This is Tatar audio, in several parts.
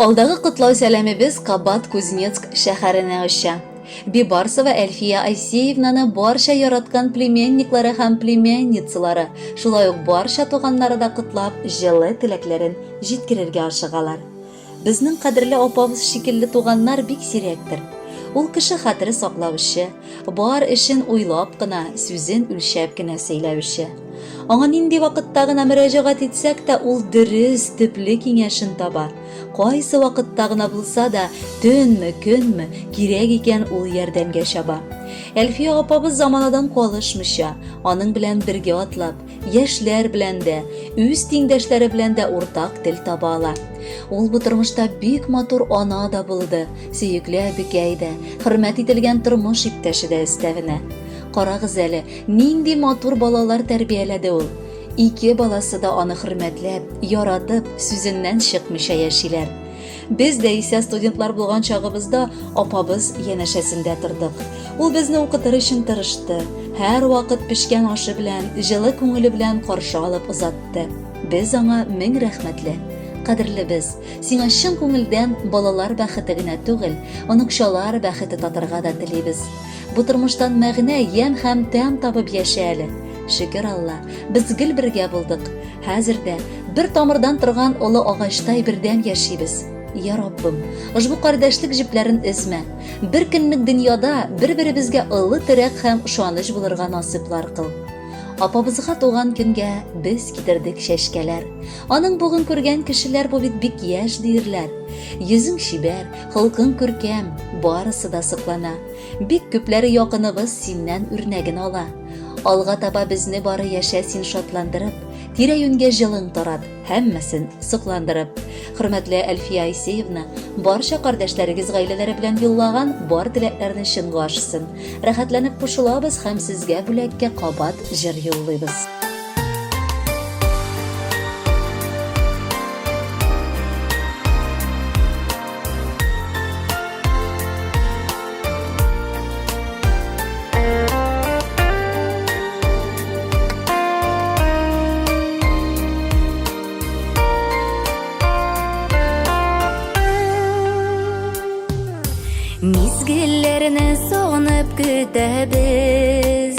Алдагы котлау сәламебез кабат Кузнецк шәһәренә оча. Бибарсова Әлфия Айсеевнаны барча яраткан племянниклары һәм племянницалары, шулай ук барча туганнары да котлап, җылы теләкләрен җиткерергә ашыгалар. Безнең кадерле апабыз шикелле туганнар бик сирәктер. Ул кеше хәтере саклаучы, бар эшен уйлап кына, сүзен үлчәп кенә сөйләүче. Аңа нинди вакытта гына мөрәҗәгать итсәк тә, ул дөрес, төпле киңәшен таба. Кайсы вакытта гына булса да, төнме, көнме, кирәк икән, ул ярдәмгә чаба. Әлфия апабыз заманадан калышмыйча, аның белән бергә атлап, яшьләр белән дә, үз тиңдәшләре белән дә уртак тел таба ала. Ул бу тормышта бик матур ана да булды, сөекле әбекәй дә, хөрмәт ителгән тормыш иптәше дә өстәвенә. Карагыз әле, нинди матур балалар тәрбияләде ул. Ике баласы да аны хөрмәтләп, яратып, сүзеннән чыкмыйча яшиләр. Без дә исә студентлар булган чагыбызда апабыз янәшәсендә тордык. Ул безне укытыр өчен тырышты. Һәрвакыт пешкән ашы белән, җылы күңеле белән каршы алып озатты. Без аңа мең рәхмәтле. Кадерлебез, сиңа чын күңелдән балалар бәхете генә түгел, оныкчалар бәхете татырга да телибез. Бу тормыштан мәгънә, ямь һәм тәм табып яшә әле. Шөкер Алла, без гел бергә булдык. Хәзер дә бер тамырдан торган олы агачтай бердәм яшибез. Я Раббым, ошбу кардәшлек җепләрен өзмә. Бер көнлек дөньяда бер-беребезгә олы терәк һәм ышаныч булырга насыйплар кыл. Апабызга туган көнгә без китердек чәчкәләр. Аның бугын күргән кешеләр бу бит бик яшь диерләр. Йөзең чибәр, холкың күркәм, барысы да соклана. Бик күпләре якыныбыз синнән үрнәген ала. Алга таба безне бары яшә син шатландырып, тирә-юньгә җылың тарат, һәммәсен сокландырып. Хөрмәтле Әлфия Айсеевна, барча кардәшләрегез гаиләләре белән юллаган бар теләкләрне чынга ашсын. Рәхәтләнеп кушылабыз һәм сезгә бүләккә кабат җыр юллыйбыз. Мизгелләрне сагынып көтәбез.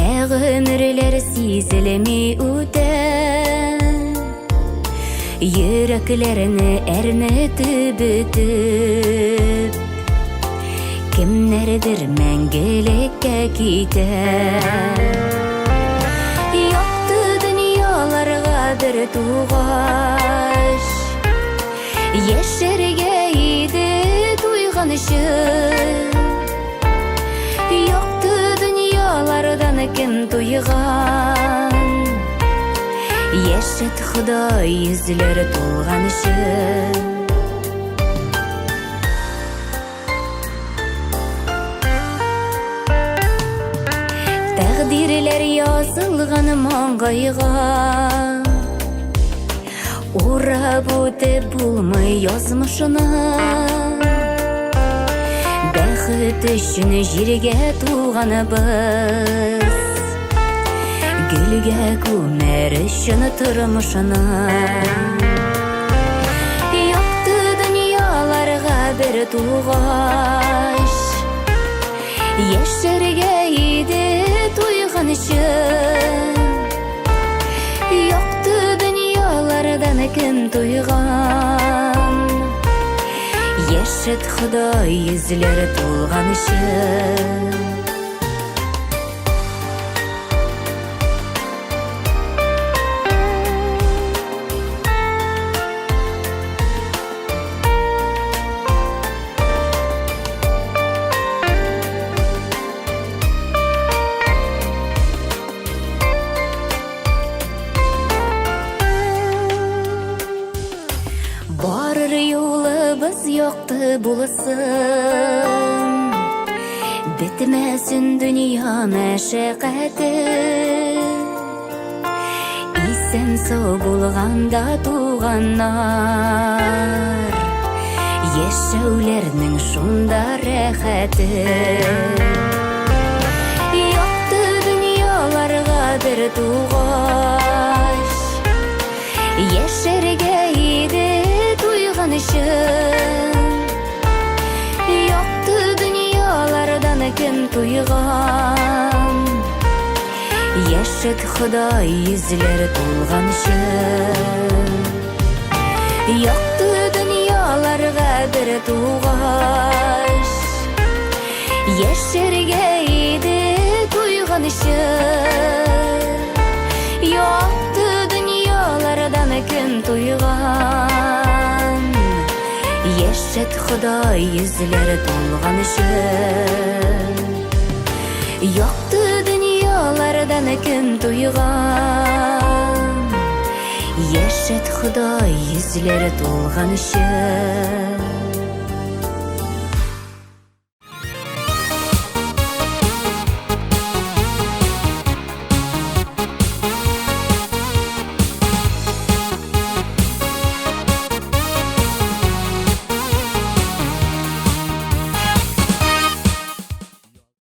Ә гомерләр сизелми үтә. Йөрәкләрне әрнетеп бөтеп, Кемнәрдер мәңгелеккә китә. Якты дөньяларга бер тугач, Яшәргә иде туйганчы. Якты дөньялардан кем туйган? Яшәт Ходай йөзләре тулганчы. Тәкъдирләр язылган маңгайга. Урап үтеп булмый язмышны. Бәхет өчен җиргә туганыбыз. Гөлгә күмәр өчен тормышны. Якты дөньяларга бер тугач, Яшәргә иде туйганчы. Якты дөньялардан кем туйган? Яшәт Ходай йөзләре тулганчы. Барыр юлыбыз якты булсын, Бетмәсен дөнья мәшәкате. Исән сау булганда туганнар, Яшәүләрнең шунда рәхәте. Якты дөньяларга бер тугач, Яшәргә иде. туйганчы. Якты дөньялардан кем туйган? Яшәт Ходай йөзләр тулганчы. Якты дөньяларга бер тугач, Яшәргә иде туйганчы. Якты дөньялардан кем туйган? Яшәт Ходай йөзләр тулганчы. Якты дөньялардан кем туйган? Яшәт Ходай йөзләре тулганчы.